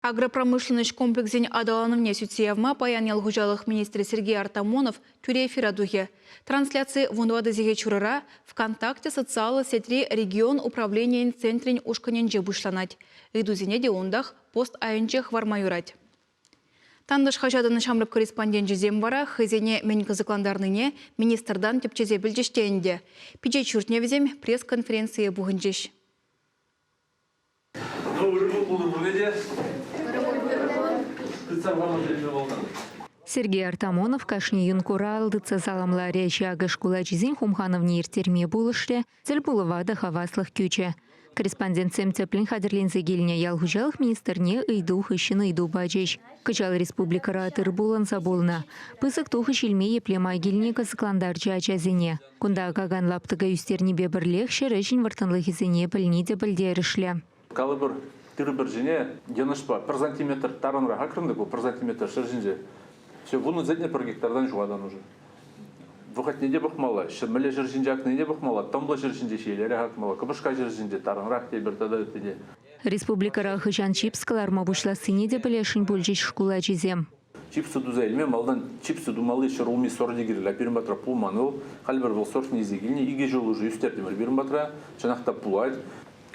Агропромышленноҫ комплексӗн аталанӑвне сӳтсе явма паян ял хуҫалӑх министрӗ Сергей Артамонов тӳре эфира тухӗ. Трансляци вунтӑватӑ сехет ҫурӑра ВКонтакте социаллӑ сетьри регион управленийӗн центрӗн ушкӑнӗнче пуҫланать. Ыйтусене те унтах пост айӗнче хӑварма юрать. Тантӑш хаҫатӑн ҫамрӑк корреспонденчӗсем вара хӑйсене мӗн кӑсӑклантарнине министртан тӗпчесе пӗлчӗҫ те ӗнтӗ. Пичет ҫуртне вӗсем пресс-конференцие пухӑнчӗҫ. Сергей Артамонов кашни юнкора ал тытса саламларӗ. Ҫакӑ шкул ачисен хумханӑвне ирттерме пулӑшрӗ, тӗлпулӑва та хаваслӑх кӳчӗ. Корреспондентсем тӗплӗн хатӗрленсе килнӗ ял хуҫалӑх министрне ыйту хыҫҫӑн ыйту пачӗҫ. Кӑҫал республикӑра тыр-пул ӑнса пулнӑ. Пысӑк тухӑҫ илме епле май килни кӑсӑклантарчӗ ачасене. Кунта акакан лаптӑка ӳстернипе пӗрлех ҫӗр ӗҫӗн вӑрттӑнлӑхӗсене пӗлни те пӗлтерӗшлӗ. Калӑпӑр, тырӑ пӗрчине йӑнӑшпа пӗр сантиметр тарӑнрах акрӑн та ку пӗр сантиметр ҫӗр ҫинче. Все, вунӑ центнер пӗр гектартан ҫухатан уже. Вӑхӑтне те пӑхмалла, мӗнле ҫӗр ҫинче акнине те пӑхмалла, тӑмлӑ ҫӗр ҫинче ҫиелерех акмалла, кӑпӑшка ҫӗр ҫинче тарӑнрах тепӗр тата ытти те. Республикӑра хӑҫан чипс кӑларма пуҫлассине те пӗлесшӗн пулчӗҫ шкул ачисем. Чипсы туса илме малтан чипсы тумалли ҫӗрулми сорчӗ кирлӗ. Пирӗн патра пулман вӑл. Халь пӗр вӑл сортне илсе килнӗ. Икӗ ҫул уже ӳстертӗмӗр пирӗн патра. Чӑнах та пулать.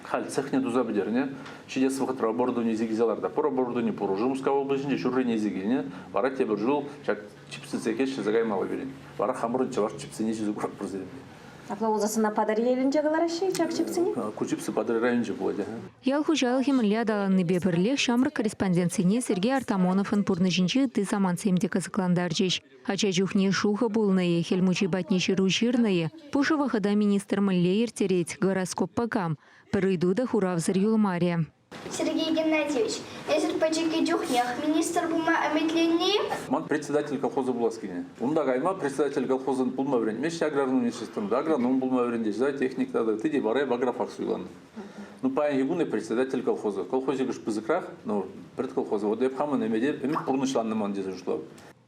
Халь цехне туса пӗтернӗ. Ҫитес вӑхӑтра оборудовани илсе килсе ларта. Пур оборудовани пур уже Мускав облаҫӗнче ҫуррине илсе килнӗ. Вара тепӗр ҫул ҫак чипсы цехе ӗҫлесе каймалла пирӗн. Вара хамӑрӑн чӑваш чипсине ҫисе куратпӑр сирӗнпе. Апла пулсассӑн Патӑрьелӗнче кӑлараҫҫӗ-и ҫак чипсене? Ку чипсы Патӑрьел районӗнче пулать. Ял хуҫалӑхӗ мӗнле аталаннипе пӗрлех ҫамрӑк корреспондентсене Сергей Артамоновӑн пурнӑҫӗнчи ытти самантсем те кӑсӑклантарчӗҫ. Ача чухне шухӑ пулнӑ-и, Хӗл Мучи патне ҫыру ҫырнӑ-и, пушӑ вӑхӑта министр мӗнле ирттерет, гороскоппа кам? Пӗр ыйту та хуравсӑр юлмарӗ. Сергей Геннадьевич, эсир пӗчӗккӗ чухнех министр пулма ӗмӗтленнӗ-и? Ман председатель колхоза пулас килнӗ. Унта кайма председатель колхозӑн пулма вӗрентмеҫҫӗ аграрный университетра, агроном пулма вӗрентеҫҫӗ, техник тата ытти те вара эп агрофак суйланӑ. Ну, паянхи кун эп председатель колхоза. Колхозик уж пысӑкрах, но предколхоза. Вот эп хамӑн ӗмӗте, ӗмӗт пурнӑҫланнӑ ман тесе шутлап.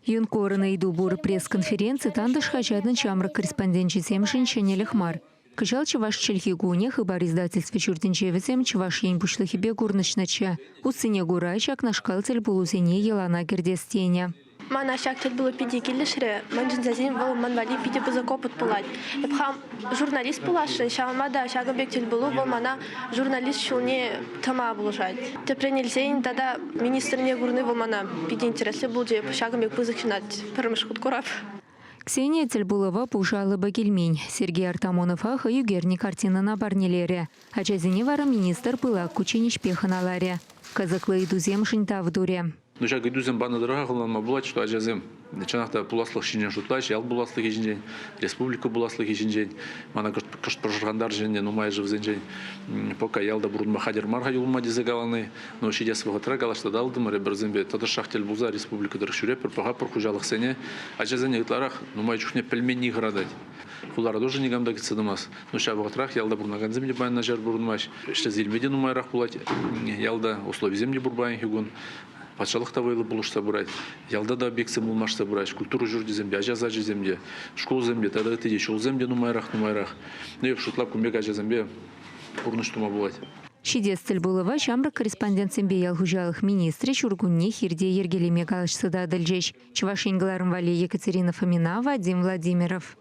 Юнкорӑн ыйту пур пресс-конференци Тантӑш хаҫатӑн ҫамрӑк корреспонденчӗсемшӗн ҫӗнӗлӗх мар. Кӑҫал Чӑваш чӗлхи кунӗ Хыпар издательство ҫуртӗнче вӗсем Чӑваш Ен Пуҫлӑхӗпе курнӑҫнӑччӗ. Уссине кура ҫакнашкал тӗлпулусене йӑлана кӗртес тенӗ. Мана ҫак тӗлпулу питӗ килӗшрӗ, мӗншӗн тесен вӑл ман валли питӗ пысӑк опыт пулать. Эп хам журналист пуласшӑн, ҫавӑнпа та ҫакӑн пек тӗлпулу вӑл мана журналист ҫулне тӑма пулӑшать. Тӗпрен илсен тата министрне курни вӑл мана питӗ интереслӗ пулчӗ. Эп ҫакӑн пек пысӑк ҫынна пӗрремӗш хут курап. Ксения тӗлпулӑва пушӑ алӑпа килмен. Сергей Артамонова хӑй ӳкернӗ картинӑна парнелерӗ. Ачасене вара министр пылак кучченеҫпе хӑналарӗ. Кӑсӑклӑ ыйтусемшӗн тав турӗ. Ну, ҫак ыйтусем панӑ тӑрӑха хӑнланма пулать, что ачасем чӑнах та пуласлӑх ҫинчен шутлаҫҫӗ, ял пуласлӑхӗ ҫинчен, республика пуласлӑхӗ ҫинчен. Мана кӑшт пӑшӑрхантарчӗ ӗнтӗ нумайӑшӗ вӗсенчен пока ялта пурӑнма хатӗр мар-ха юлма тесе калани. Но ҫитес вӑхӑтра калаҫса татӑлтӑмӑр эпир вӗсемпе тӑтӑшах тӗл пулса республика тӑрӑх ҫӳретпӗр, пӑхатпӑр хуҫалӑхсене. Ачасене ытларах нумай чухне пӗлменни хӑратать. Хулара тоже никам та кӗтсе тӑмасть. Но ҫав вӑхӑтрах ялта пурӑнакансем те паян начар пурӑнмасть. Ӗҫлесе илме те нумайрах пулать. Ялта условисем те пур паянхи кун. Патшалӑх та вӑйлӑ пулӑшса пырать. Ялта та объектсем пулмашса пыраҫ. Культура ҫурчӗсем те, ача сачӗсем те, шкулсем те тата ытти те ҫулсем те нумайрах-нумайрах. Ну, эп шутлап, кун пек ачасемпе пурнӑҫ тума пулать. Ҫитес тӗлпулӑва ҫамрӑк корреспондентсемпе ял хуҫалӑх министрӗ ҫуркунне хирте йӗркелеме калаҫса татӑлчӗҫ. Чӑваш Ен кӑларӑм валли Екатерина Фомина, Вадим Владимиров.